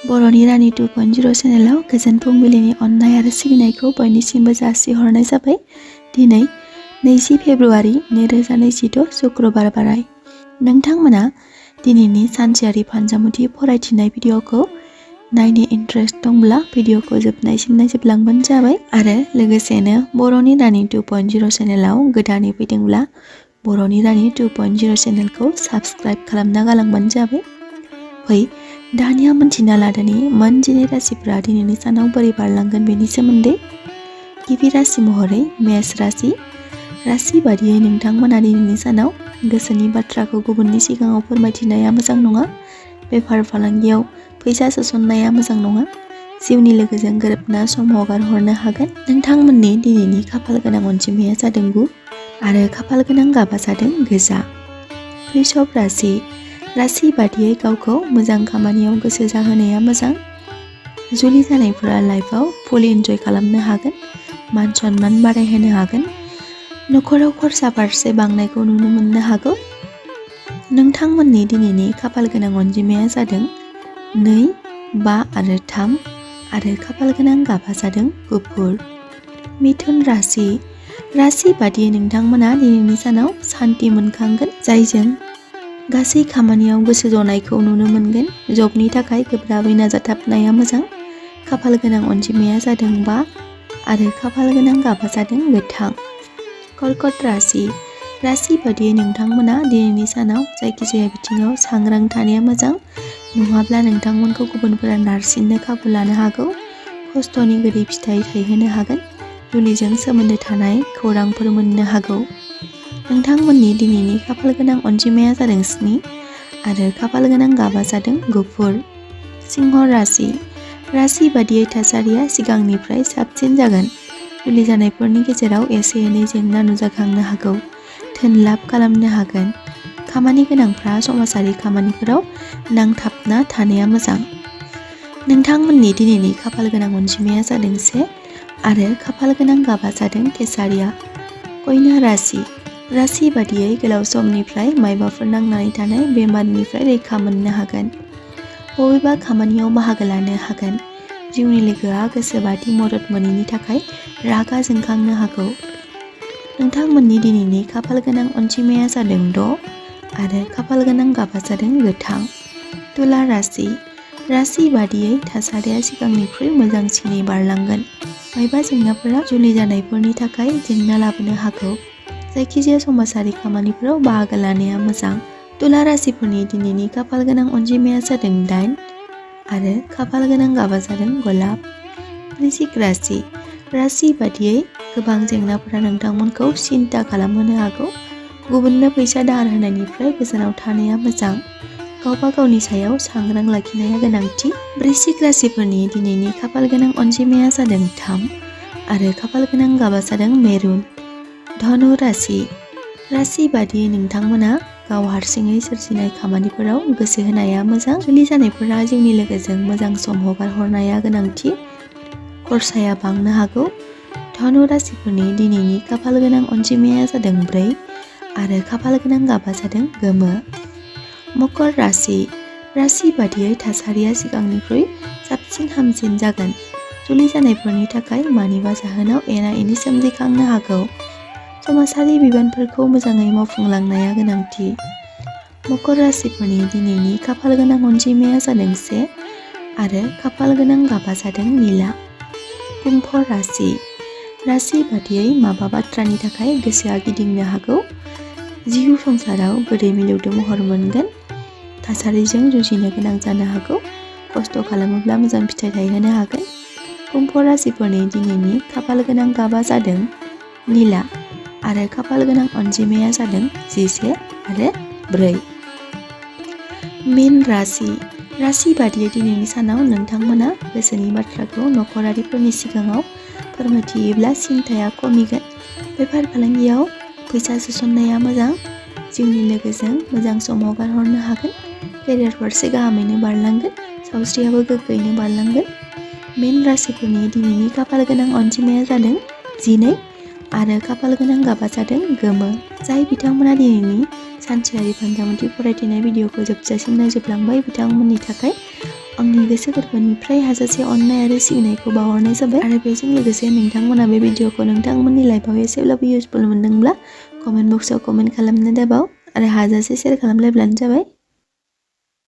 बर'नि रानि 2.0 चेनेलाव गोजोन फुंबिलिनि अननाय आरो सिबिनायखौ बयनिसिमबो जासिहरनाय जाबाय। दिनै 20 फेब्रुआरि 2026 शुक्रबार बाराय। नोंथांमोना दिनैनि सानसेयारि फानजामुथि फरायथिनाय भिडिअखौ नायनो इन्टारेस्ट दंब्ला भिडिअखौ जोबनायसिम नायजोबलांबानो जाबाय आरो लोगोसेनो बर'नि रानि 2.0 चेनेलाव गोदानै फैदोंब्ला बर'नि रानि 2.0 चेनेलखौ साबस्क्राइब खालामना गालांबानो जाबाय। फै दानिया मोनथिना लादोनि मोन 10 राशिफोरा दिनैनि सानाव बोरै बारलांगोन बेनि सोमोन्दै। गिबि राशि महरै मेष राशि। राशि बादियै नोंथांमोना दिनैनि सानाव गोसोनि बाथ्राखौ गुबुननि सिगाङाव फोरमायथिनाया मोजां नङा। बेफार फालांगियाव फैसा सोसननाया मोजां नङा। जिउनि लोगोजों गोरोबना सम हगार हरनो हागोन। नोंथांमोननि दिनैनि खाफाल गोनां अनजिमाया जादों 9 आरो खाफाल गोनां गाबा जादों गोजा। वृषभ राशि। राशि बादियै गावखौ मोजां खामानियाव गोसो जाहोनाया मोजां। जुलि जानायफोरा लाइफआव फुल इन्जय खालामनो हागोन। मान सन्मान बारायहोनो हागोन। नखराव खरसा फारसे बांनायखौ नुनो मोननो हागौ। नोंथांमोननि दिनैनि खाफाल गोनां अनजिमाया जादों 2, 5 आरो 3 आरो खाफाल गोनां गाबा जादों गुफुर। मिथुन राशि। राशि बादियै नोंथांमोना दिनैनि सानाव सान्थि मोनखांगोन, जायजों गासै खामानियाव गोसो जनायखौ नुनो मोनगोन। जबनि थाखाय गोब्राबै नाजाथाबनाया मोजां। खाफाल गोनां अनजिमाया जादों 5 आरो खाफाल गोनां गाबा जादों गोथां। कर्कट राशि। राशि बादियै नोंथांमोना दिनैनि सानाव जायखिजाया बिथिङाव सांग्रां थानाया मोजां, नङाब्ला नोंथांमोनखौ गुबुनफोरा नारसिननो खाबु लानो हागौ। खस्थ'नि गोदै फिथाइ थायहोनो हागोन। जुलिजों सोमोन्दो थानाय खौरांफोर मोननो हागौ। नोंथांमोननि दिनैनि खाफाल गोनां अनजिमाया जादों 7 आरो खाफाल गोनां गाबा जादों गुफुर। सिंह राशि। राशि बादियै थासारिया सिगांनिफ्राय साबसिन जागोन। जुलि जानायफोरनि गेजेराव एसे एनै जेंना नुजाखांनो हागौ। धोन लाभ खालामनो हागोन। खामानि गोनांफ्रा समाजारि खामानिफोराव नांथाबना थानाया मोजां। नोंथांमोननि दिनैनि खाफाल गोनां अनजिमाया जादों 1 आरो खाफाल गोनां गाबा जादों केसारिया। कन्या राशि। राशि बादियै गोलाव समनिफ्राय मायबाफोर नांनानै थानाय बेमारनिफ्राय रैखा मोननो हागोन। बबेबा खामानियाव बाहागो लानो हागोन। जिउनि लोगोआ गोसोबादि मदद मोनैनि थाखाय रागा जोंखांनो हागौ। नोंथांमोननि दिनैनि खाफाल गोनां अनजिमाया जादों 6 आरो खाफाल गोनां गाबा जादों गोथां। तुला राशि। राशि बादियै थासारिया सिगांनिख्रुइ मोजांसिनै बारलांगोन। मायबा जेंनाफोरा जुलि जानायफोरनि थाखाय जेंना लाबोनो हागौ। जायखिजाया समाजारि खामानिफोराव बाहागो लानाया मोजां। तुला राशिफोरनि दिनैनि खाफाल गोनां अनजिमाया जादों 8 आरो खाफाल गोनां गाबा जादों गलाब। वृश्चिक राशि। राशि बादियै गोबां जेंनाफोरा नोंथांमोनखौ सिन्ता खालामहोनो हागौ। गुबुननो फैसा दाहार होनायनिफ्राय गोजानाव थानाया मोजां। गावबा गावनि सायाव सांग्रां लाखिनाया गोनांथि। वृश्चिक राशिफोरनि दिनैनि खाफाल गोनां अनजिमाया जादों 3 आरो खाफाल गोनां गाबा जादों मेरुन। धनु राशि। राशि बादियै नोंथांमोना गाव हारसिङै सोरजिनाय खामानिफोराव गोसो होनाया मोजां। जुलि जानायफोरा जिउनि लोगोजों मोजां सम हगार हरनाया गोनांथि। खरसाया बांनो हागौ। धनु राशिफोरनि दिनैनि खाफाल गोनां अनजिमाया जादों 4 आरो खाफाल गोनां गाबा जादों गोमो। मकर राशि। राशि बादियै थासारिया सिगांनिख्रुइ साबसिन हामसिन जागोन। जुलि जानायफोरनि थाखाय मानिबा जाहोनाव एना एनि सोमजिखांनो हागौ। समाजारि बिबानफोरखौ मोजाङै मावफुंलांनाया गोनांथि। मकर राशिफोरनि दिनैनि खाफाल गोनां अनजिमाया जादों 1 आरो खाफाल गोनां गाबा जादों निला। कुम्भ राशि। राशि बादियै माबा बाथ्रानि थाखाय गोसोआ गिदिंनो हागौ। जिउ संसाराव गोदै मिलौदो महर मोनगोन। थासारिजों जुजिनो गोनां जानो हागौ। खस्थ' खालामोब्ला मोजां फिथाइ थायहोनो हागोन। कुम्भ राशिफोरनि दिनैनि खाफाल गोनां गाबा जादों निला आरो खाफाल गोनां अनजिमाया जादों 11 आरो 4। मीन राशि। राशि बादियै दिनैनि सानाव नोंथांमोना गोसोनि बाथ्राखौ नखरारिफोरनि सिगाङाव फोरमायथियोब्ला सिन्ताया खमिगोन। बेफार फालांगियाव फैसा सोसननाया मोजां। जिउनि लोगोजों मोजां सम हगार हरनो हागोन। केरियार फारसे गाहामैनो बारलांगोन। सावस्रियाबो गोग्गोयैनो बारलांगोन। मीन राशिफोरनि दिनैनि खाफाल गोनां अनजिमाया जादों 12 आरो खाफाल गोनां गाबा जादों गोमो। जाय बिथांमोना दिनैनि सानसेयारि फानजामुथि फरायथिनाय भिडिअखौ जोबजासिम नायजोबलांबाय बिथांमोननि थाखाय आंनि गोसो गोरबोनिफ्राय हाजासे अननाय आरो सिबिनायखौ बावहरनाय जाबाय। आरो बेजों लोगोसे नोंथांमोना बे भिडिअखौ नोंथांमोननि लाइफआव एसेब्लाबो इउजफुल मोनदोंब्ला कमेन्ट बक्सआव कमेन्ट खालामनो दाबाव आरो हाजासे शेयार खालामलायब्लानो जाबाय।